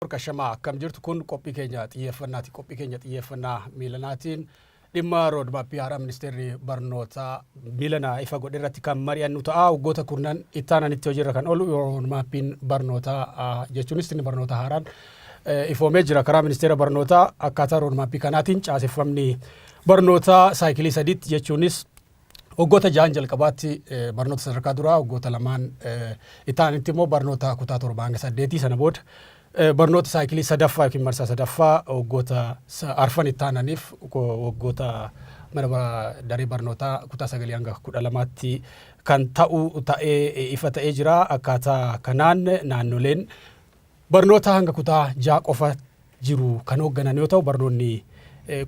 Kashamaa, akkam jirtu? Kun qophii keenya xiyyeeffannaati. Qophii keenya xiyyeeffannaa miilanaatiin dhimma roadmapii haaraa ministeerri barnootaa miilanaa ifa godhe irratti kan mari'annu ta'a. Waggoota 10 ittaananitti hojiirra kan oolu roadmapiin barnootaa, jechuunis inni barnoota haaraan ifoomee jira karaa ministeera barnootaa. Akkaataa roadmapii kanaatiin caaseffamni barnootaa cycle sadiitti, jechuunis waggoota 6n jalqabaatti barnoota sadarkaa duraa, waggoota 2n ittaanitti immoo barnoota kutaa 7 hanga 8, sana booda barnoota cycle sadaffaa yookiin marsaa sadaffaa waggoota arfan ittaananiif waggoota mana daree barnootaa kutaa 9 hanga 12tti kan ta'u ta'ee ifa ta'ee jira. Akkaataa kanaan naannoleen barnoota hanga kutaa 6 qofa jiru kan hoogganan yoo ta'u, barnoonni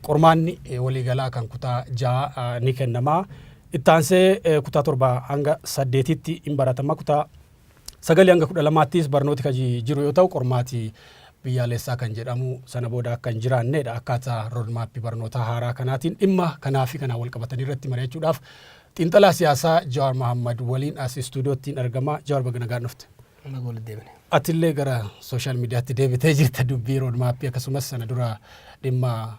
qormaanni waliigalaa kan kutaa 6 ni kennama. Ittaansee kutaa 7 hanga 8tti hin baratama. Kutaa 9 hanga 12ttis barnooti kan jiru yoo ta'u, qormaati biyyaalessaa kan jedhamu sana booda akka hin jiraannedha. Akkaataa roadmapii barnootaa haaraa kanaatiin dhimma kanaa fi kanaan wal qabatanii irratti mari'achuudhaaf xiinxalaa siyaasaa Jawaar Mahammad waliin as istuudiyoottiin argama. Jawaar, baga nagaan dhufte. Atillee gara social mediatti deebitee jirta. Dubbii roadmapii akkasumas sana dura dhimma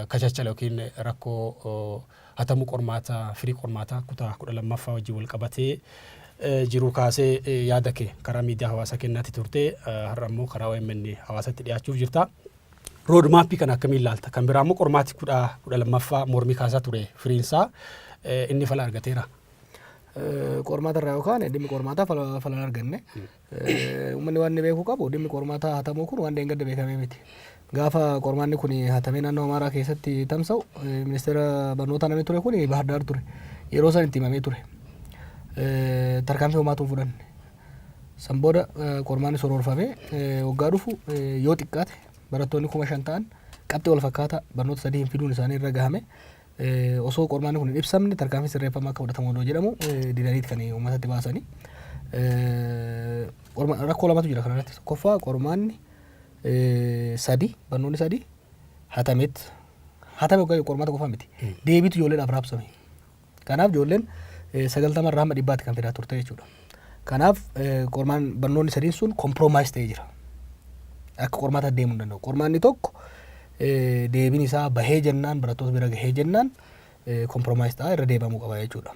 kachachala yookiin rakkoo hatamuu qormaataa, firii qormaataa kutaa 12ffaa wajjin wal qabatee jiru kaasee yaada kee karaa miidiyaa hawaasaa kennaatti turte. Har'a immoo karaa OMN hawaasatti dhiyaachuuf jirta. Roadmapii kana akkamiin ilaalta? Kan biraa immoo qormaati 12ffaa mormii kaasaa ture firiinsaa inni fala argateera. Qormaata irraa yookaan dhimmi qormaataa fala hin arganne. Uummanni waan inni beekuu qabu, dhimmi qormaataa hatamuu kun waan deengadda beekamee miti. Gaafa qormaanni kun hatamee naannoo Amaaraa keessatti tamsa'u, ministeera barnootaa namni ture kun Bahar Daar ture. Yeroo san itti himamee ture. Tarkaanfii homaatu hin fudhanne. San booda qormaanni soroorfamee waggaa dhufu yoo xiqqaate barattoonni 5,000 ta'an qabxii wal fakkaataa barnoota sadii hin fiduun isaanii irra gahame. Osoo qormaanni kun hin ibsamne tarkaanfii sirreeffamaa akka fudhatamu odoo jedhamu didaniit kan uummatatti baasanii. Rakkoo lamatu jira kanarratti. Tokkoffaa, qormaanni sadi, barnoonni sadi hatameet hatame. Waggaa qormaata qofa miti. Deebiitu ijoolleedhaaf raabsame. Kanaaf ijoolleen 90 irraa hamma 100tti kan fidaa turte jechuudha. Kanaaf qormaan barnoonni sadiin sun compromise ta'ee jira. Akka qormaata deemuu hin danda'u. Qormaanni tokko deebiin isaa bahee jennaan, barattoota bira gahee jennaan, compromise ta'a, irra deebamuu qaba jechuudha.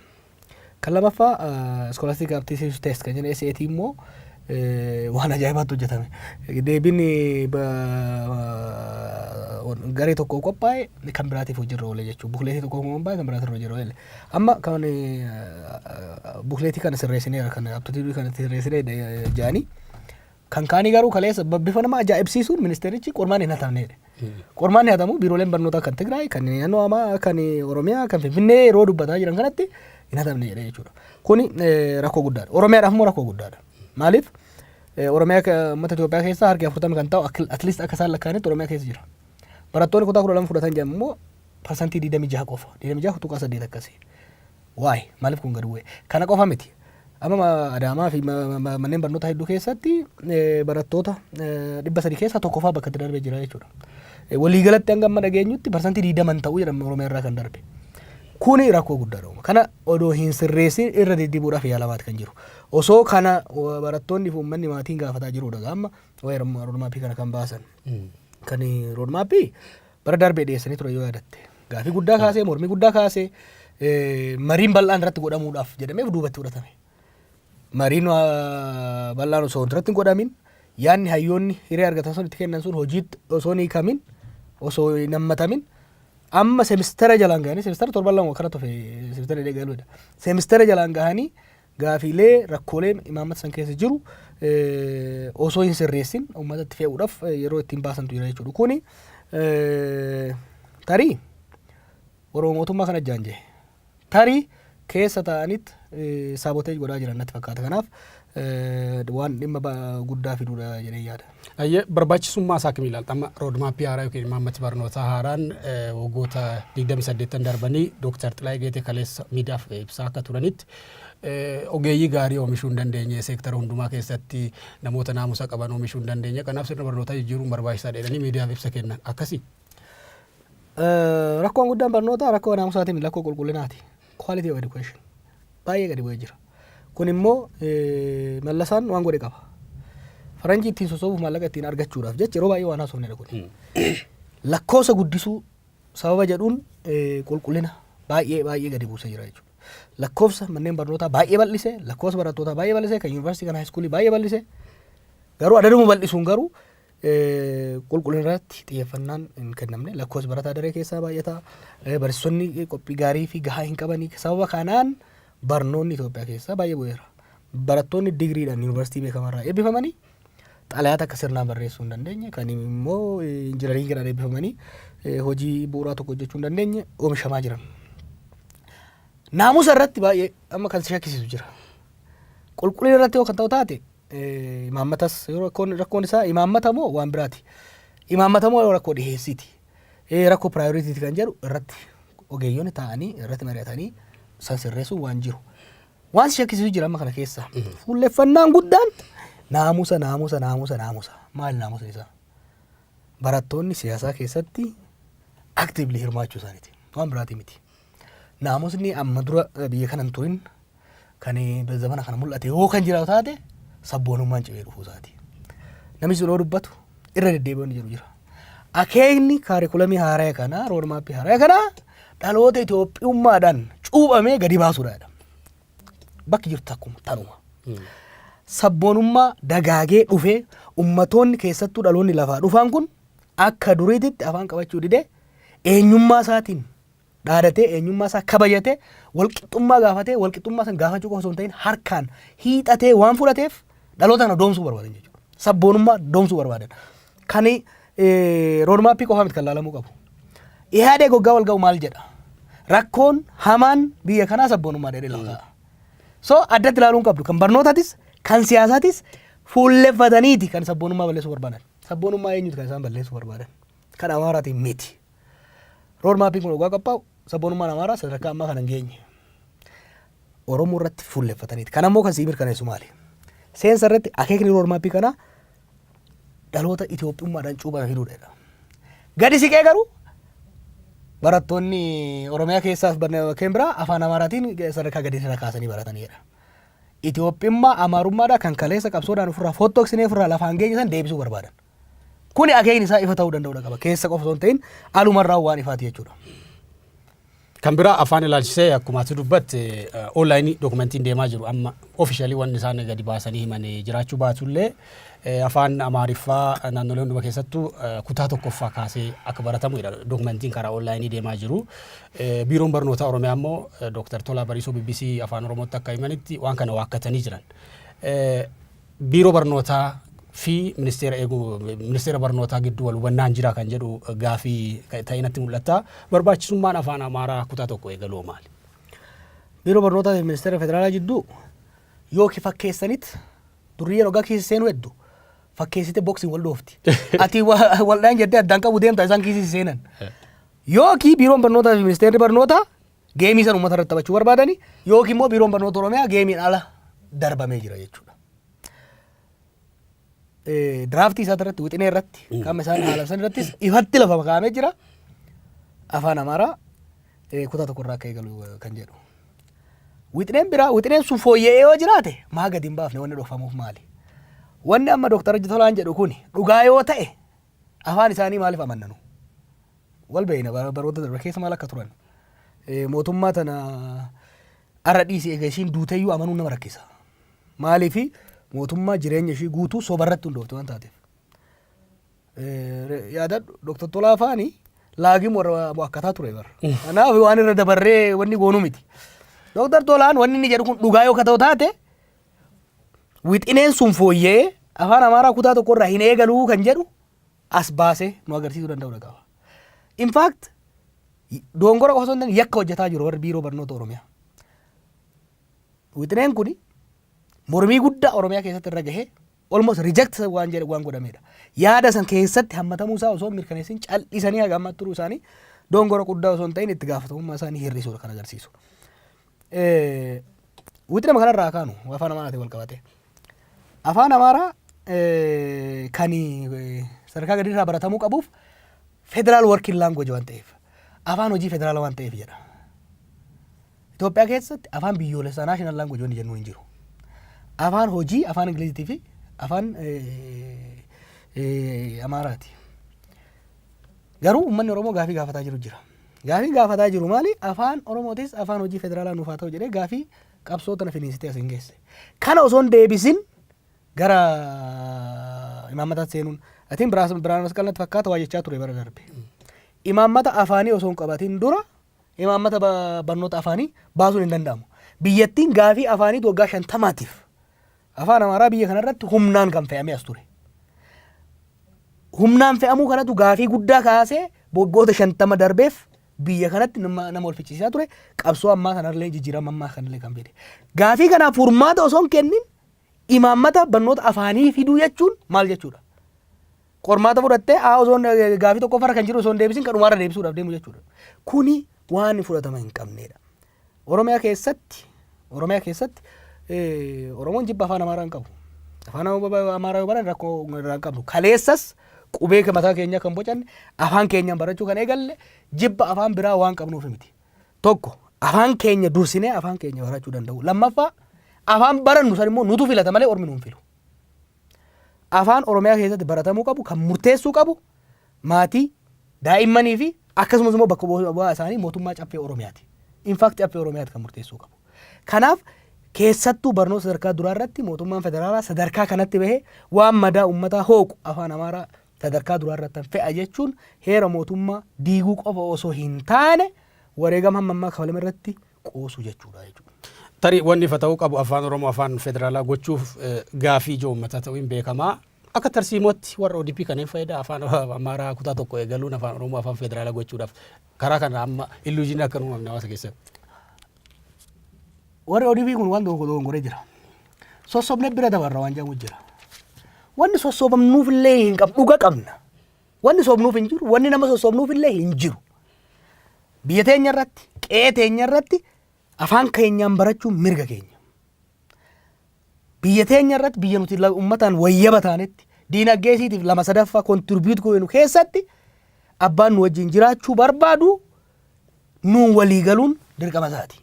Kan lamaffaa, Scholastic Aptitude Test kan jennu SAT immoo waan ajaa'ibaatti hojjetame. Deebiin garee tokko qophaa'e kan biraatiif hojiirra oole jechuudha. Bookletii tokko qophaa'e kan biraatiif hojiirra oole. Amma kan bookletii kana sirreessineera, kan aptitude kana sirreessinee jedhanii, kan kaanii garuu kaleessa bifa nama ajaa'ibsiisuun ministeerichi qormaan hin hatamneedha. Qormaan hin hatamu, biirooleen barnootaa kan Tigraay, kan naannoo Amaa, kan Oromiyaa, kan Finfinnee yeroo dubbataa jiran kanatti hin hatamne jedhee jechuudha. Kuni rakkoo guddaadha. Oromiyaadhaaf immoo rakkoo guddaadha. Maaliif? Oromiyaa uummata Itoophiyaa keessaa harki 40 kan ta'u at least akka isaan lakkaa'anitti Oromiyaa keessa jira. Barattoonni kutaa 12 fudhatan jedhamu immoo 26% qofa. 26.8 akkasii. Waa'ee maaliif kun gadi bu'e? Kana qofa miti. Amma Adaamaa fi manneen barnootaa hedduu keessatti barattoota 300 keessaa tokkoffaa bakka itti darbee jira jechuudha. Waliigalatti hanga amma dhageenyutti 20% hin ta'u jedhama Oromiyaa irraa kan darbe. Kuni rakkoo guddaadha. Kana odoo hin sirreessin irra deddeebi'uudhaaf yaalamaati kan jiru. Osoo kana barattoonni fi uummanni maatiin gaafataa jirudha amma waa'ee roadmapii kana kan baasan. Kan roadmapii bara darbee dhiyeessanii ture yoo yaadatte. Gaafii guddaa kaasee, mormii guddaa kaasee, mariin bal'aan irratti godhamuudhaaf jedhameef duubatti fudhatame. Mariin bal'aan osoo irratti hin godhamin, yaadni hayyoonni hiree argatan sun itti kennan sun hojiitti osoo hin hiikamin, osoo hin hammatamin, amma semestera jalaan gahanii, semestera torban 2 kana tofe semestera galuudha. Semestera jalaan gahanii gaafiilee rakkoolee imaammata san keessa jiru osoo hin sirreessin uummatatti fe'uudhaaf yeroo ittiin baasantu jira jechuudha. Kuni tarii Oromoo mootummaa kana jaanjee tarii keessa ta'anitti sabotage godhaa jiran natti fakkaata. Kanaaf Waan dhimma guddaa fiduudha jedhee yaada. Ayyee, barbaachisummaa isaa akkamii ilaalta? Amma roadmapii haaraa yookiin imaammati barnootaa haaraan waggoota 28 darbanii Dooktar Xilaayee Geetee kaleessa miidiyaaf ibsaa akka turanitti, ogeeyyii gaarii oomishuu hin dandeenye, seektara hundumaa keessatti namoota naamusa qaban oomishuu hin dandeenye, kanaaf sirna barnootaa jijjiiruun barbaachisaadha jedhanii miidiyaaf ibsa kennan, akkasii. Rakkoon guddaan barnootaa rakkoo naamusaatii miti, rakkoo qulqullinaati. Quality of education baay'ee gadi bu'ee jira. Kun immoo Mallasaan waan godhe qaba. Faranjii ittiin sossoobuuf, maallaqa ittiin argachuudhaaf jecha yeroo baay'ee waan haasofnedha kun. Lakkoofsa guddisuu sababa jedhuun qulqullina baay'ee baay'ee gadi buusee jira jechuudha. Lakkoofsa manneen barnootaa baay'ee bal'ise, lakkoofsa barattootaa baay'ee bal'ise, kan yuunivarsiitii, kan high schoolii baay'ee bal'ise. Garuu adaduma bal'isuun garuu qulqullina irratti xiyyeeffannaan hin kennamne. Lakkoofsi barataa daree keessaa baay'ata. Barsiisonni qophii gaarii fi gahaa hin qabanii. Sababa kanaan barnoonni Itoophiyaa keessaa baay'ee bu'eera. Barattoonni digriidhaan yuunivarsiitii beekamarraa eebbifamanii xalayaa takka sirnaan barreessuu hin dandeenye, kan immoo injinariingiidhaan eebbifamanii hojii bu'uuraa tokko hojjechuu hin dandeenye oomishamaa jiran. Naamusa irratti baay'ee amma kan si shakkisiisu jira. Qulqullina irratti yoo kan ta'u taate, imaammatas yeroo rakkoon isaa imaammata moo waan biraati? Imaammata moo rakkoo dhiheessiiti? Rakkoo priorityti kan jedhu irratti ogeeyyonni taa'anii irratti mari'atanii san sirreessuun waan jiru. Waan si shakkisiisu jira amma kana keessa. Fuulleffannaan guddaan naamusa, naamusa, naamusa, naamusa. Maali naamusni isaa? Barattoonni siyaasaa keessatti actively hirmaachuu isaaniiti. Waan biraati miti. Naamusni amma dura biyya kana hin turin kan zamana kana mul'ate yoo kan jiraatu taate, sabboonummaan cimee dhufuu isaati. Namni sun yoo dubbatu irra deddeebi'uun jedhu jira. Akeekni curriculumii haaraa kanaa, roadmapii haaraa kanaa dhaloota Itoophiyummaadhaan cuuphamee gadi baasuudha. Bakki jirtu akkuma tanuma. Sabboonummaa dagaagee dhufee ummatoonni, keessattuu dhaloonni lafaa dhufan kun, akka duriititti afaan qabachuu didee eenyummaa isaatiin dhaadatee, eenyummaa isaa kabajatee, walqixxummaa gaafatee, walqixxummaa san gaafachuu qofa osoo hin ta'in harkaan hiixatee waan fudhateef dhaloota kana doomsuu barbaadan jechuudha. Sabboonummaa doomsuu barbaadan. Kan roadmapii qofa miti kan laalamuu qabu. Ihaadee goggaa wal ga'u maal jedha? Rakkoon hamaan biyya kanaa sabboonummaa dheedhee lafa kaa'a. So addatti ilaaluun qabdu kan barnootaatis kan siyaasaatis fuulleffataniiti kan sabboonummaa balleessuu barbaadan. Sabboonummaa eenyuti kan isaan balleessuu barbaadan? Kan Amaaraatiin miti. Roadmapiin kun dhugaa qophaa'u sabboonummaan Amaaraa sadarkaa ammaa kana hin geenye. Oromoo irratti fuulleffataniiti. Kan ammoo kan sii mirkaneessu maali? Seensa irratti akeekni roadmapii kanaa dhaloota Itoophiyummaadhaan cuuphame fiduudha. Gadi siqee garuu barattoonni Oromiyaa keessaas bakkeen biraa afaan Amaaraatiin sadarkaa gadi irra kaasanii baratanidha. Itoophiyummaa Amaarummaadhaa kan kaleessa qabsoodhaan ofirraa fottoqsinee ofirraa lafaan geenye san deebisuu barbaadan. Kuni akeekni isaa ifa ta'uu danda'uudha qaba. Keessa qofa osoo hin ta'in alumarraa waan ifaati jechuudha. Kan biraa afaan ilaalchisee akkuma ati dubbatte onlineii documentiin deemaa jiru amma officially wanni isaan gadi baasanii himan jiraachuu baatullee, afaan Amaariffaa naannolee hunduma keessattuu kutaa tokkoffaa kaasee akka baratamudha documentiin karaa onlineii deemaa jiru. Biiroon Barnootaa Oromiyaa immoo Dooktar Tolaa Bariisoo BBC Afaan Oromootti akka himanitti waan kana waakkatanii jiran. Biiroo Barnootaa fi ministeera eeguu ministeera barnootaa gidduu wal hubannaan jira kan jedhu gaafii ta'e natti mul'ata. Barbaachisummaan afaan Amaaraa kutaa tokko eegaluu maali? Biiroo Barnootaa fi ministeera federaalaa jidduu yookiin fakkeessanit durriyyeen hoggaa keessa seenuu hedduu fakkeessite boksiin wal dhoofti. Ati waldhaan jettee addaan qabu deemta, isaan kiisii seenan. Yookiin biiroon barnootaa fi ministeerri barnootaa gameii san uummata irratti taphachuu barbaadani, yookiin immoo biiroon barnoota Oromiyaa gameiin ala darbamee jira jechuudha. Draftii isaa irratti, wixinee irratti, qaama isaan haala san irrattis ifatti lafa kaa'amee jira. Afaan Amaaraa kutaa tokko irraa akka eegalu kan jedhu. Wixineen biraa, wixineen sun fooyya'ee yoo jiraate maa gadi hin baafne? Wanni dhokfamuuf maali? Wanni amma Dooktar Tolaan jedhu kun dhugaa yoo ta'e afaan isaanii maaliif amannanu? Wal beeyna, baroota darbe keessa maal akka turan. Mootummaa tana arra dhiisi, eega ishiin duuteyyuu amanuun nama rakkisa. Maaliifi mootummaa jireenya ishii guutuu sobarratti hundoofte waan taateef. Yaadadhu, Dooktar Tolaa faani laagim warra akkataa ture bara. Kanaaf waan irra dabarree wanni goonuu miti. Dooktar Tolaan wanni inni jedhu kun dhugaa yoo ka ta'u taate, wixineen sun fooyya'ee afaan Amaaraa kutaa tokko irraa hin eegaluu kan jedhu as baasee nu agarsiisuu danda'uu qaba. In fact, dongora qofa osoo hin taane yakka hojjetaa jiru warri Biiroo Barnoota Oromiyaa. Wixineen kuni Mormii guddaa Oromiyaa keessatti irra gahee almost reject waan jedhe waan godhamedha. Yaada san keessatti hammatamuu isaa osoo hin mirkaneessin cal'isanii haga ammaatti turuu isaanii dongora guddaa osoo hin ta'in itti gaafatamummaa isaanii hir'isuudha kan agarsiisu. Wixinama kanarraa kaanu afaan Amaaraatiin wal qabate. Afaan Amaaraa kan sadarkaa gadiirraa baratamuu qabuuf federal working language waan ta'eef, afaan hojii federaala waan ta'eef jedha. Itoophiyaa keessatti afaan biyyoolessaa, national language, wanni jennuun hin jiru. Afaan hojii afaan Ingiliziitii fi afaan Amaaraati. Garuu uummanni Oromoo gaafii gaafataa jiru jira. Gaafii gaafataa jiru maali? Afaan Oromootis afaan hojii federaalaa nuuf haa ta'u jedhee gaafii qabsoo tana finiinsitee as hin geesse. Kana osoo hin deebisin gara imaammataatti seenuun, atiin Birhaan Masqal natti fakkaata waa jechaa ture bara darbe. Imaammata afaanii osoo hin qabatin dura imaammata barnoota afaanii baasuun hin danda'amu. Biyyattiin gaafii afaaniitu waggaa 50tiif afaan Amaaraa biyya kanarratti humnaan kan fe'amee as ture. Humnaan fe'amuu kanatu gaafii guddaa kaasee waggoota 50 darbeef biyya kanatti nama wal ficcisiisaa ture, qabsoo ammaa kanallee, jijjiirama ammaa kanallee kan fide. Gaafii kanaaf furmaata osoo hin kennin imaammata barnoota afaanii fiduu jechuun maal jechuudha? Qormaata fudhattee haa osoo gaafii tokkoffarra kan jiru osoo hin deebisin kan dhumaarra deebisuudhaaf deemu jechuudha. Kuni waan fudhatama hin qabnedha. Oromiyaa keessatti Oromoon jibba afaan Amaaraa hin qabu. Afaan Amaaraa yoo baran rakkoo irraa hin qabnu. Kaleessas qubee mataa keenyaa kan bocanne, afaan keenyaan barachuu kan eegalle jibba afaan biraa waan qabnuuf miti. Tokko, afaan keenya dursinee afaan keenya barachuu danda'u. Lammaffaa, afaan barannu san immoo nutu filata malee ormi nuun filu. Afaan Oromiyaa keessatti baratamuu qabu kan murteessuu qabu maatii, daa'immanii fi akkasumas immoo bakka bu'aa isaanii mootummaa Caffee Oromiyaati. In fact, Caffee Oromiyaati kan murteessuu qabu. Kanaaf keessattuu barnoota sadarkaa duraa irratti mootummaan federaalaa sadarkaa kanatti bahee waan madaa uummataa hooqu afaan Amaaraa sadarkaa duraa irratti fe'a jechuun heera mootummaa diiguu qofa osoo hin taane wareegama hamma ammaa kafalame irratti qoosuu jechuudha jechuudha. Tarii wanni ifa ta'uu qabu, afaan Oromoo afaan federaalaa gochuuf gaafii ijoo uummataa ta'uu hin beekamaa. Akka tarsiimootti warra ODP kanneen fayyada afaan Amaaraa kutaa tokko eegaluun afaan Oromoo afaan federaalaa gochuudhaaf karaa kana amma illusion akka uumamne hawaasa keessatti. Warri ODP kun waan tokko dogongoree jira. Sossobnee bira dabarra waan jedhamu jira. Wanni sossobamnuuf illee hin qabnu, dhuga qabna. Wanni sobnuuf hin jiru, wanni nama sossobnuuf illee hin jiru. Biyya teenya irratti, qe'ee teenya irratti afaan keenyaan barachuun mirga keenya. Biyya teenya irratti, biyya nuti uummataan wayyaba taanetti, diinagdee isiitiif lama sadaffaa contribute goonu keessatti abbaan nu wajjin jiraachuu barbaadu nuun walii galuun dirqama isaati.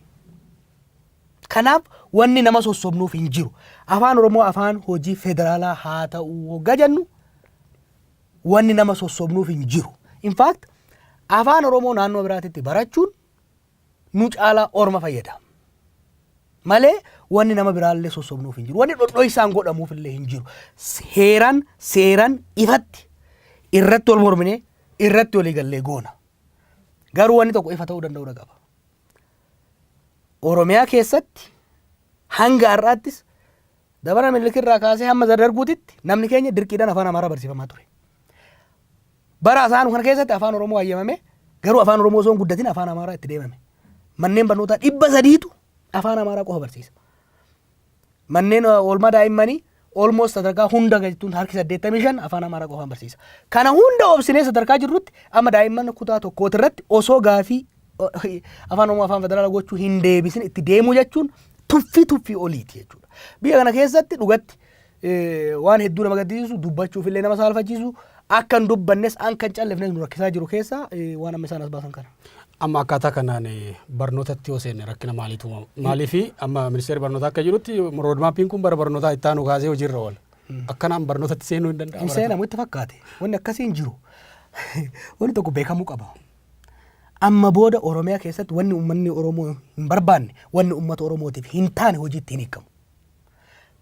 Kanaaf wanni nama sossobnuuf hin jiru. Afaan Oromoo afaan hojii federaalaa haa ta'u hoggaa jennu wanni nama sossobnuuf hin jiru. In fact, afaan Oromoo naannoo biraatitti barachuun nu caalaa orma fayyada. Malee wanni nama biraallee sossobnuuf hin jiru. Wanni dhodhoisaan godhamuuf illee hin jiru. Heeraan seeraan ifatti irratti wal morminee irratti walii gallee goona. Garuu wanni tokko ifa ta'uu danda'uu qaba. Oromiyaa keessatti hanga har'aattis dabara Minilik irraa kaasee hamma Darguutitti namni keenya dirqiidhaan afaan Amaaraa barsiifamaa ture. Bara isaan kana keessatti afaan Oromoo hayyamame, garuu afaan Oromoo osoo hin guddatin afaan Amaaraa itti deemame. Manneen barnootaa 300tu afaan Amaaraa qofa barsiisa. Manneen oolmaa daa'immanii almost sadarkaa hunda jechuun harki 85 afaan Amaaraa qofaan barsiisa. Kana hunda obsinee sadarkaa jirrutti amma daa'imman kutaa tokkooti irratti osoo gaafii afaan Oromoo afaan federaalaa gochuu hin deebisin itti deemuu jechuun tuffii tuffii oliiti jechuudha. Biyya kana keessatti dhugatti waan hedduu nama gaddisiisu, dubbachuuf illee nama saalfachiisu, akka hin dubbannes akka hin callifnes nu rakkisaa jiru keessaa waan amma isaan as baasan kana. Amma akkaataa kanaan barnootatti yoo seenne rakkina maaliitu uumama? Maaliifi amma ministeerri barnootaa akka jirutti roadmapiin kun bara barnootaa itti aanu kaasee hojiirra oola. Akkanaan barnootatti seenuu hin danda'amu. Hin seenamu itti fakkaate. Wanni akkasii hin jiru. Wanni tokko beekamuu qaba. Amma booda Oromiyaa keessatti wanni uummanni Oromoo hin barbaanne, wanni uummata Oromootiif hin taane hojiitti hin hiikamu.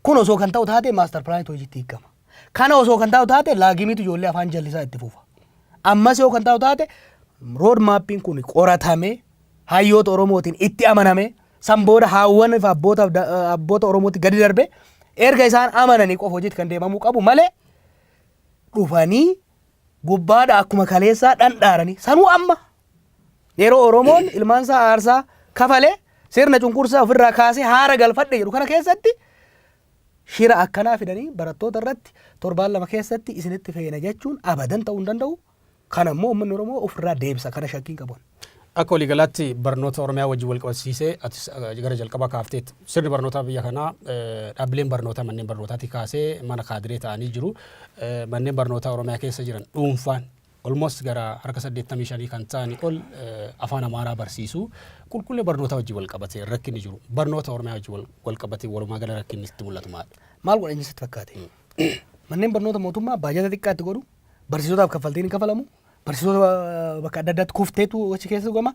Kun osoo kan ta'u taate master planiitu hojiitti hiikama. Kana osoo kan ta'u taate laagimiitu ijoollee afaan jallisaa itti fufa. Ammas yoo kan ta'u taate road mapiin kun qoratamee, hayyoota Oromootiin itti amaname, san booda haawwan fi abboota Oromootti gadi darbe, erga isaan amananii qofa hojiitti kan deemamuu qabu malee dhufanii gubbaadha akkuma kaleessaa dhandhaaranii sanuu amma yeroo Oromoon ilmaan isaa aarsaa kafalee sirna cunqursaa ofirraa kaasee haara galfadhe jedhu kana keessatti Shira akkanaa fidanii barattoota irratti torbaan 2 keessatti isinitti feena jechuun abadan ta'uu hin danda'u. Kana immoo uummanni Oromoo ofirraa deebisa, kana shakkii hin qabu. Akka waliigalaatti barnoota Oromiyaa wajjin wal qabsiisee atis gara jalqabaa kaafteetti sirni barnootaa biyya kanaa dhaabbileen barnootaa manneen barnootaatii kaasee mana kaadiree ta'anii jiru. Manneen barnootaa Oromiyaa keessa jiran dhuunfaan almost gara harka 85 kan ta'anii ol afaan Amaaraa barsiisu. Qulqullina barnootaa wajjin wal qabatee rakkinni jiru. Barnoota Oromiyaa wajjin wal qabatee walumaa gala rakkinni itti mul'atu maali? Maal godhan sitti fakkaate? Manneen barnoota mootummaa baajata xiqqaatti godhu, barsiisotaaf kaffaltiin hin kafalamu, barsiisota bakka adda addaatti kufteetu achi keessa gama.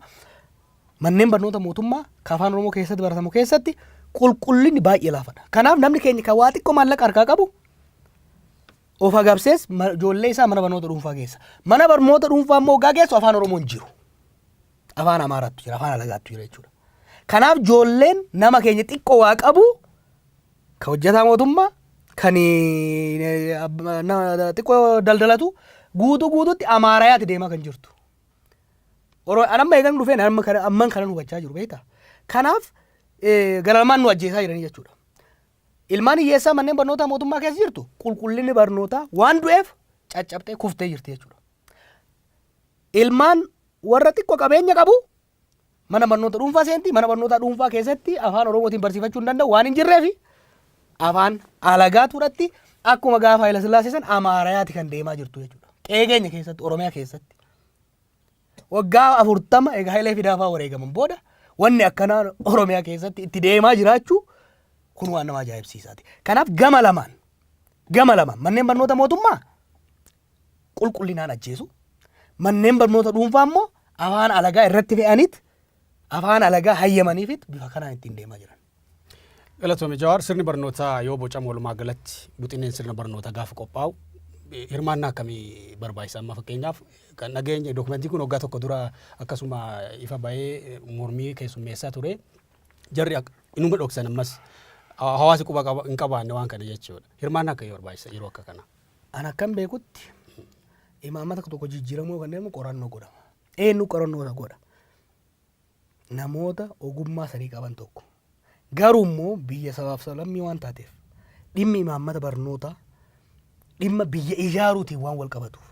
Manneen barnoota mootummaa kan afaan Oromoo keessatti baratamu keessatti qulqullinni baay'ee laafadha. Kanaaf namni keenya kan waa xiqqoo maallaqa harkaa qabu of agabsees ijoollee isaa mana barnoota dhuunfaa geessa. Mana barnoota dhuunfaa immoo hoggaa geessu afaan Oromoo hin jiru. Afaan Amaaraatu jira, afaan alagaatu jira jechuudha. Kanaaf ijoolleen nama keenya xiqqoo waa qabu kan hojjetaa mootummaa kan xiqqoo daldalatu guutuu guutuutti Amaarayaati deemaa kan jirtu. Anamma eegan dhufeen amman kanan hubachaa jiru beektaa. Kanaaf gara lamaan nu ajjeesaa jiranii jechuudha. Ilmaan hiyyeessaa manneen barnootaa mootummaa keessa jirtu qulqullinni barnootaa waan du'eef caccabtee kuftee jirti jechuudha. Ilmaan warra xiqqoo qabeenya qabu mana barnoota dhuunfaa seenti, mana barnootaa dhuunfaa keessatti afaan Oromootiin barsiifachuu hin danda'u waan hin jirreefi afaan alagaa turatti akkuma gaafa Haayila Sillaasee san Amaarayaati kan deemaa jirtu jechuudha. Qe'ee keenya keessatti, Oromiyaa keessatti. Waggaa 40 egaa Hayilee Fidaafaa wareegaman booda wanni akkanaa Oromiyaa keessatti itti deemaa jiraachuu kun waan nama ajaa'ibsiisaati. Kanaaf gama lamaan manneen barnoota mootummaa qulqullinaan ajjeesu, manneen barnoota dhuunfaa immoo afaan alagaa irratti fe'aniit afaan alagaa hayyamaniifit bifa kanaan ittiin deemaa jiran. Galatoome Jawaar, sirni barnootaa yoo bocamu walumaa galatti wixineen sirna barnootaa gaafa qophaa'u hirmaannaa akkamii barbaachisa? Amma fakkeenyaaf kan dhageenye dookumentiin kun waggaa 1 dura akkasuma ifa bahee mormii keessummeessaa ture. Jarri inuma dhoksan, ammas hawaasi quba hin qabaanne waan kana jechuudha. Hirmaannaa akkamii barbaachisa yeroo akka kana? An akkan beekutti imaammata tokko jijjiiramuu kan deemu qorannoo godhama. Eenyu qorannoo isa godha? Namoota ogummaa sanii qaban tokko. Garuu immoo biyya sabaaf sablammii waan taateef dhimmi imaammata barnootaa dhimma biyya ijaaruutiin waan wal qabatuuf,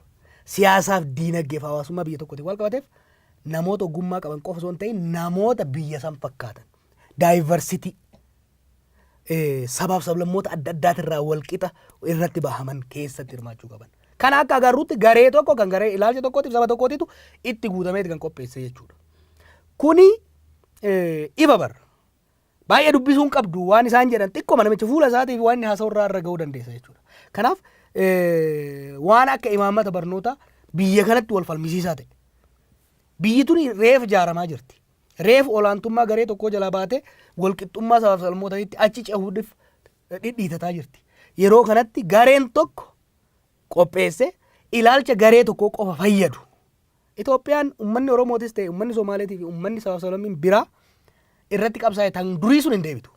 siyaasaaf diinagdeef hawaasummaa biyya tokkootiin wal qabateef, namoota ogummaa qaban qofa osoo hin ta'in namoota biyya san fakkaatan, diversity, sabaaf sablammoota adda addaatirraa wal qixa irratti bahaman keessatti hirmaachuu qaban. Kana akka agarrutti garee tokko kan garee ilaalcha tokkootiif saba tokkootitu itti guutameeti kan qopheesse jechuudha. Kuni ifa barra. Baay'ee dubbisuu hin qabdu, waan isaan jedhan xiqqooma namicha fuula isaatiif waan inni haasa'u irraa irra ga'uu dandeessa jechuudha. Kanaaf waan akka imaammata barnootaa biyya kanatti wal falmisiisaa ta'e. Biyyi tuni reef ijaaramaa jirti. Reef olaantummaa garee tokkoo jalaa baatee walqixxummaa sabaaf sablammootaatti achi cehuudhaaf dhidhiitataa jirti. Yeroo kanatti gareen tokko qopheesse ilaalcha garee tokkoo qofa fayyadu. Itoophiyaan uummanni Oromootis ta'e uummanni Somaaleetii fi uummanni sabaaf sablammiin biraa irratti qabsaa'e tan durii sun hin deebitu.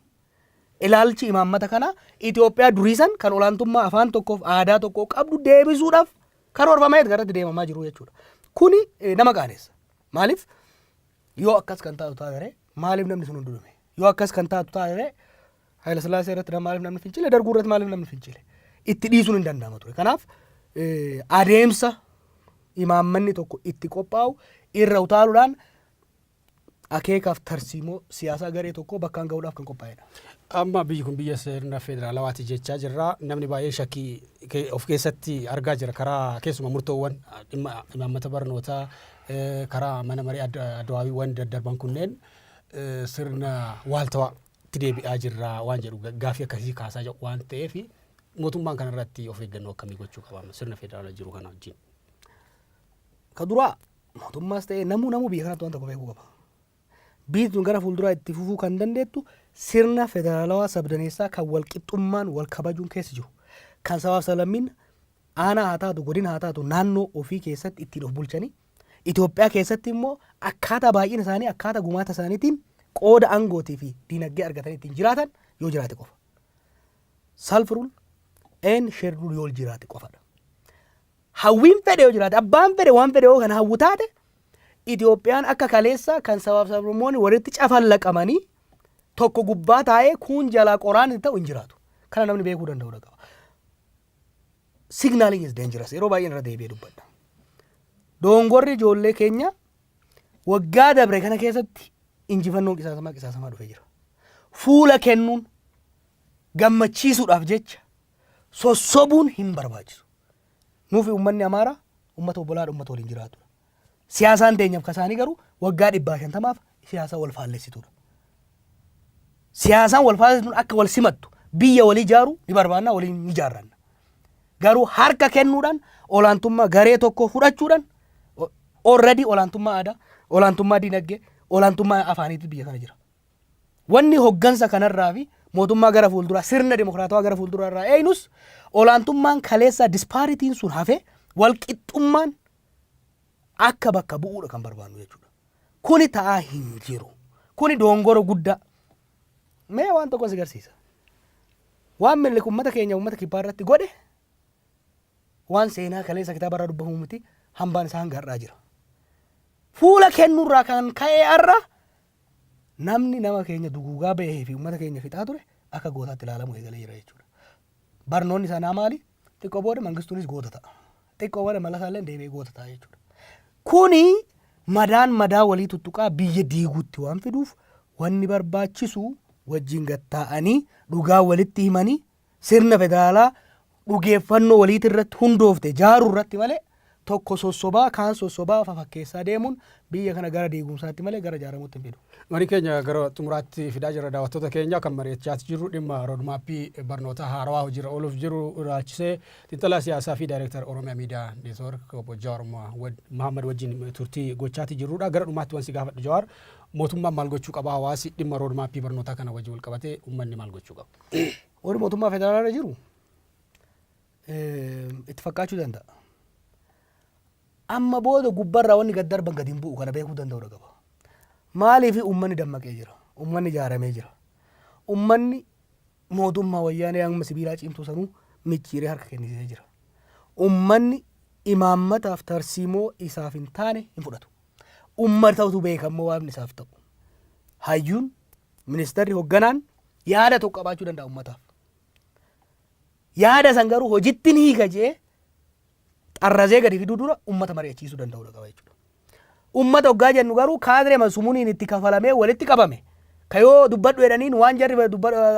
Ilaalchi imaammata kana Itoophiyaa durii san kan olaantummaa afaan tokkoof aadaa tokkoo qabdu deebisuudhaaf karoorfamee irratti deemamaa jiru jechuudha. Kuni nama qaanessa. Maaliif yoo akkas kan taatu taate maaliif namni sun hundi dhume? Yoo akkas kan taatu taate Haayila Sillaasee irratti maaliif namni fincile? Darguu irratti maaliif namni fincile? Itti dhiisuun hin danda'ama ture. Kanaaf adeemsa imaammanni tokko itti qophaa'u irra utaaluudhaan akeekaaf tarsiimoo siyaasaa garee tokkoo bakkaan ga'uudhaaf kan qophaa'edha. Amma biyyi kun biyya sirna federaalawaati jechaa jirra. Namni baay'een shakkii of keessatti argaa jira karaa keessumaa murtoowwan dhimma imaammata barnootaa karaa mana marii addawaabiiwwan daddarban kunneen sirna waaltawaa itti deebi'aa jirra waan jedhu gaaffii akkasii kaasaa jiru waan ta'eef, mootummaan kanarratti of eeggannoo akkamii gochuu qaba sirna federaalaa jiru kana wajjin? Ka duraa mootummaas ta'ee namuu biyya kanatti waan tokko beekuu qaba. Biyyi tun gara fuulduraa itti fufuu kan dandeettu sirna federaalawaa sabdaneessaa kan wal qixxummaan wal kabajuun keessa jiru. Kan sabaaf sablammiin aanaa haa taatu, godina haa taatu, naannoo ofii keessatti ittiin of bulchanii, Itoophiyaa keessatti immoo akkaataa baay'ina isaanii, akkaataa gumaata isaaniitiin qooda aangootii fi diinagdee argatanii ittiin jiraatan yoo jiraate qofa. Self rule and shared rule yoo jiraate qofadha. Hawwiin fedhe yoo jiraate, abbaan fedhe waan fedhe yoo kan hawwu taate, Itoophiyaan akka kaleessa kan sabaaf sablammoonni walitti cafallaqamanii tokko gubbaa taa'ee kuun jalaa qoraan itti ta'u hin jiraatu. Kana namni beekuu danda'uu qaba. Signaling is dangerous. Yeroo baay'een irra deebi'ee dubbadha. Dongorri ijoollee keenya waggaa dabre kana keessatti injifannoon qisaasamaa qisaasamaa dhufee jira. Fuula kennuun gammachiisuudhaaf jecha sossobuun hin barbaachisu. Nuufi uummanni Amaaraa uummata obbolaadha, uummata waliin jiraatudha. Siyaasaan teenyaaf kasaanii garuu waggaa 150f siyaasa wal faallessituudha. Siyaasaan wal faallessituun akka wal simattu, biyya walii ijaaru ni barbaanna, waliin ni ijaarranna. Garuu harka kennuudhaan, olaantummaa garee tokko fudhachuudhaan, already olaantummaa aadaa, olaantummaa dinagdee, olaantummaa afaaniitu biyya kana jira. Wanni hoggansa kanarraa fi mootummaa gara fuulduraa, sirna dimokiraatawaa gara fuulduraa irraa eenyus, olaantummaan kaleessaa, disparityn sun hafee walqixxummaan akka bakka bu'uudha kan barbaannu jechuudha. Kuni ta'aa hin jiru. Kuni dongora guddaa. Mee waan tokko si garsiisa. Waan Minilik uummata keenya, uummata kibbaa irratti godhe, waan seenaa kaleessa kitaaba irraa dubbamu miti, hambaan isaa hanga har'aa jira. Fuula kennuurraa kan ka'e har'a namni nama keenya duguugaa bahee fi uummata keenya fixaa ture akka gootaatti ilaalamu eegalee jira jechuudha. Barnoonni sanaa maali? Xiqqoo booda Mangistuunis goota ta'a. Xiqqoo booda Malasaallee deebi'ee goota ta'a jechuudha. Kuni madaan madaa walii tuttuqaa biyya diiguutti waan fiduuf, wanni barbaachisu wajjin gattaa'anii dhugaa walitti himanii sirna federaalaa dhugeeffannoo waliiti irratti hundoofte jaaruu irratti malee, tokko sossobaa kaan sossobaa fafakkeessaa deemuun biyya kana gara diigumsaatti malee gara ijaaramuutti hin fidu. Marii keenya gara xumuraatti fidaa jirra. Daawwattoota keenya, kan mari'achaa jirru dhimma roadmapii barnoota haarawaa hojiirra ooluuf jiru ilaalchisee xiinxalaa siyaasaa fi daayireektar Oromiyaa Miidiyaa Neetwoork obbo Jawaar Mohammad wajjin turtii gochaati jirrudha. Gara dhumaatti wansi gaafadhu, Jawaar, mootummaan maal gochuu qaba? Hawaasi dhimma roadmapii barnootaa kana wajjin wal qabatee uummanni maal gochuu qaba? Warri mootummaa federaalaa irra jiru itti fakkaachuu danda'a. Amma booda gubbarraa wanni gad darban gad hin bu'u, kana beekuu danda'uu qaba. Maaliif? Uummanni dammaqee jira. Uummanni ijaaramee jira. Uummanni mootummaa Wayyaanee amma sibiilaa cimtuu sanuu micciiree harka kennisiisee jira. Uummanni imaammataaf tarsiimoo isaaf hin taane hin fudhatu. Uummatatu beekammoo waan isaaf ta'u. Hayyuun, ministeerri, hoogganaan yaada tokko qabaachuu danda'a uummataaf. Yaada san garuu hojitti ni hiika jee xarrazee gadi fiduu dura uummata mari'achiisuu danda'uu qaba jechuudha. Uummata hoggaa jennu garuu kaadiree sumuuniin itti kafalamee walitti qabame, ka yoo dubbadhu jedhaniin waan jarri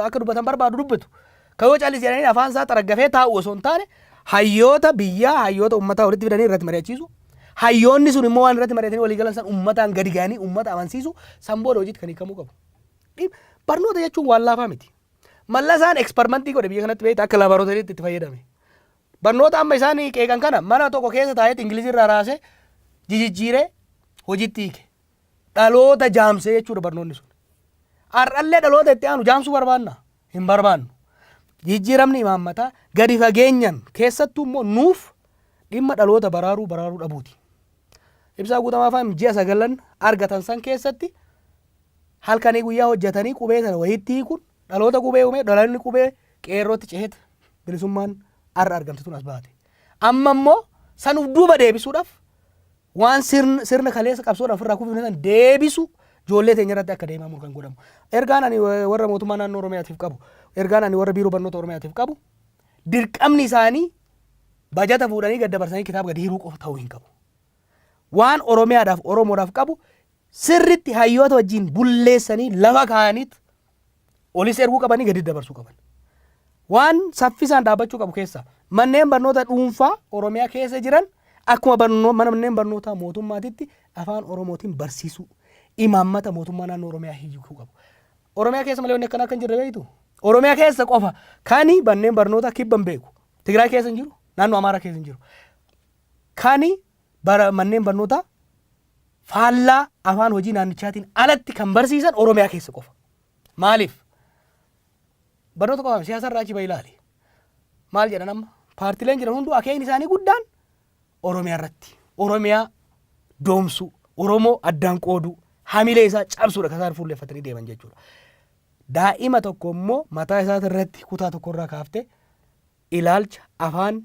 akka dubbatan barbaadu dubbatu, ka yoo callis jedhaniin afaan isaa xaraggafee taa'u osoo hin taane, hayyoota biyyaa, hayyoota uummataa walitti fidanii irratti mari'achiisu. Hayyoonni sun immoo waan irratti mari'atanii walii galan san uummataan gadi ga'anii uummata amansiisu, san booda hojiitti kan hiikamuu qabu. Barnoota jechuun waan laafaa miti. Mallasaan experimentii godhe biyya kanatti, beektaa, akka laaboratoriitti itti fayyadame. Barnoota amma isaan qeeqan kana mana tokko keessa taa'eet Ingilizii irraa raasee jijjiiree hojiitti hiike. Dhaloota jaamsee jechuudha barnoonni sun. Har'allee dhaloota itti aanu jaamsuu barbaanna? Hin barbaannu. Jijjiiramni imaammataa gadi fageenyan keessattuu immoo nuuf dhimma dhaloota baraaruu baraaruu dhabuuti. Ibsaa Guutamaa fa'aa ji'a 9 argatan san keessatti halkanii guyyaa hojjetanii qubee sana wayitti hiikuun dhaloota qubee uume, dhaloonni qubee qeerrootti ceheet bilisummaan har'a argamte tun as baate. Amma immoo sanuuf duuba deebisuudhaaf waan sirna kaleessa qabsoodhaaf ofirraa kufifne san deebisu ijoollee teenya irratti akka deemamu kan godhamu. Ergaan ani warra mootummaa naannoo Oromiyaatiif qabu, ergaan ani warra biiroo barnoota Oromiyaatiif qabu, dirqamni isaanii bajata fuudhanii gad dabarsanii kitaaba gadi hiruu qofa ta'uu hin qabu. Waan Oromiyaadhaaf Oromoodhaaf qabu sirritti hayyoota wajjin bulleessanii lafa kaa'aniit olis erguu qabanii gadi dabarsuu qaban. Waan saffisaan dhaabbachuu qabu keessa manneen barnoota dhuunfaa Oromiyaa keessa jiran akkuma manneen barnootaa mootummaatitti afaan Oromootiin barsiisuu imaammata mootummaa naannoo Oromiyaa hiikuu qabu. Oromiyaa keessa malee wanni akkanaa akka hin jirre beektu. Oromiyaa keessa qofa kani manneen barnootaa kibban beeku. Tigraay keessa hin jiru, naannoo Amaaraa keessa hin jiru. Kani bara manneen barnootaa faallaa afaan hojii naannichaatiin alatti kan barsiisan Oromiyaa keessa qofa. Maaliif? Barnoota qofaaf siyaasa irraa achi bahi ilaali. Maal jedhan amma? Paartileen jiran hunduu akeekni isaanii guddaan Oromiyaa irratti. Oromiyaa doomsuu, Oromoo addaan qooduu, hamilee isaa cabsuudha kan isaan fuulleeffatanii deeman jechuudha. Daa'ima tokko immoo mataa isaati irratti kutaa tokko irraa kaaftee ilaalcha afaan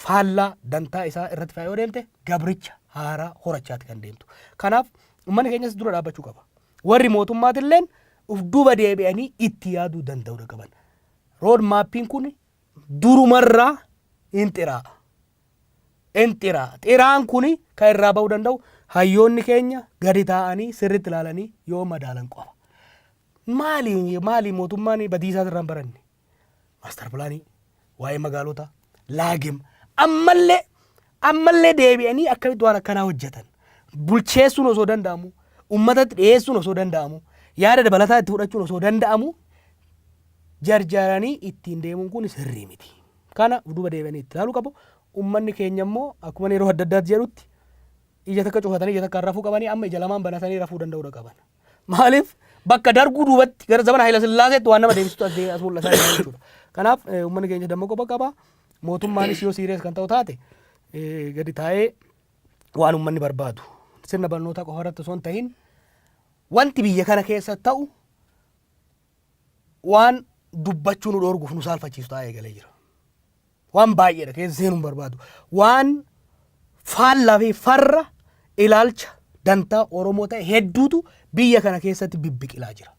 faallaa dantaa isaa irratti fe'aa yoo deemte, gabricha haaraa horachaati kan deemtu. Kanaaf uummanni keenyas dura dhaabbachuu qaba. Warri mootummaatilleen uf duuba deebi'anii itti yaaduu danda'uu qaban. Road mapiin kun durumarraa hin xiraa'a. In xiraa'a. Xiraan kun kan irraa ba'uu danda'u hayyoonni keenya gadi taa'anii sirriitti ilaalanii yoo madaalan qofa. Maali maali mootummaan badiisaa irraa hin baranne? Master planii, waa'ee magaalota, laagim ammallee deebi'anii akkamitti waan akkanaa hojjetan? Bulcheessuun osoo danda'amu, uummatatti dhiyeessuun osoo danda'amu, yaada dabalataa itti fudhachuun osoo danda'amu, jarjaranii ittiin deemuun kun sirrii miti. Kana duuba deebi'anii itti ilaaluu qabu. Uummanni keenya immoo akkuma yeroo adda addaatti jedhutti, ija takka cufatanii ija takkaan rafuu qabanii, amma ija lamaan banatanii rafuu danda'uu qaban. Maaliif, bakka darguu duubatti gara zamana Hayila Sillaaseetti waan nama deebisutu as mul'ataa jira jechuudha. Kanaaf uummanni keenya dammaquu qaba. Mootummaanis yoo serious kan ta'u taate, gadi taa'ee waan uummanni barbaadu sirna barnootaa qofa irratti osoo hin ta'in, wanti biyya kana keessa ta'u waan dubbachuu nu dhoorguuf nu saalfachiisu taa'ee eegalee jira. Waan baay'eedha, keessa seenuu hin barbaadu. Waan faallaa fi farra ilaalcha dantaa Oromoo ta'e hedduutu biyya kana keessatti bibbiqilaa jira.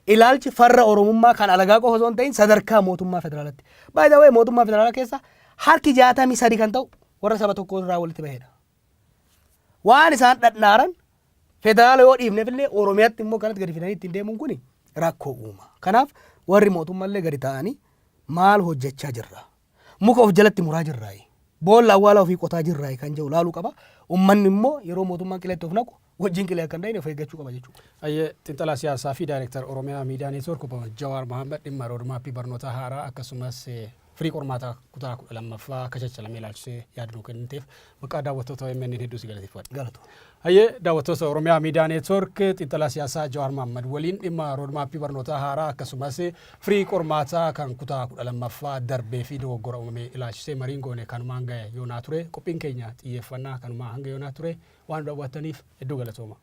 Ilaalchi farra Oromummaa kan alagaa qofa osoo hin ta'in sadarkaa mootummaa federaalatti. By the way, mootummaa federaalaa keessa harki 63 kan ta'u warra saba tokko irraa walitti bahedha. Waan isaan dhadhaaran federaala yoo dhiifneef illee, Oromiyaatti immoo kanatti gadi fidanii ittiin deemuun kun rakkoo uuma. Kanaaf warri mootummaallee gadi ta'anii maal hojjechaa jirra? Muka of jalatti muraa jirraayi? Boolla awwaala ofii qotaa jirraayi kan jedhu laaluu qaba. Uummanni immoo yeroo mootummaan qileetti of naqu wajjin qilee akka hin ta'in of eeggachuu qaba jechuudha. Ayyee, xiinxalaa siyaasaa fi daayirektar Oromiyaa Miidiyaa Neetwoork obbo Jawaar Mohaammed, dhimma roadmapii barnoota haaraa akkasumas firii qormaataa kutaa 12ffaa akka caccalamee ilaalchisee yaada nuu kenniteef maqaa daawwattoota OMN hedduu si galateeffadha. Galatu. Hayyee, daawwattoota Oromiyaa Miidiyaa Neetwoork, xiinxalaa siyaasaa Jawaar Mohaammed waliin dhimma roadmapii barnootaa haaraa akkasumas firii qormaataa kan kutaa 12ffaa darbee fi dogoggora uumame ilaalchisee mariin goone kanumaan gahe yoonaa ture. Qophiin keenya xiyyeeffannaa kanumaa hanga yoonaa ture. Waan daawwattaniif hedduu galatooma.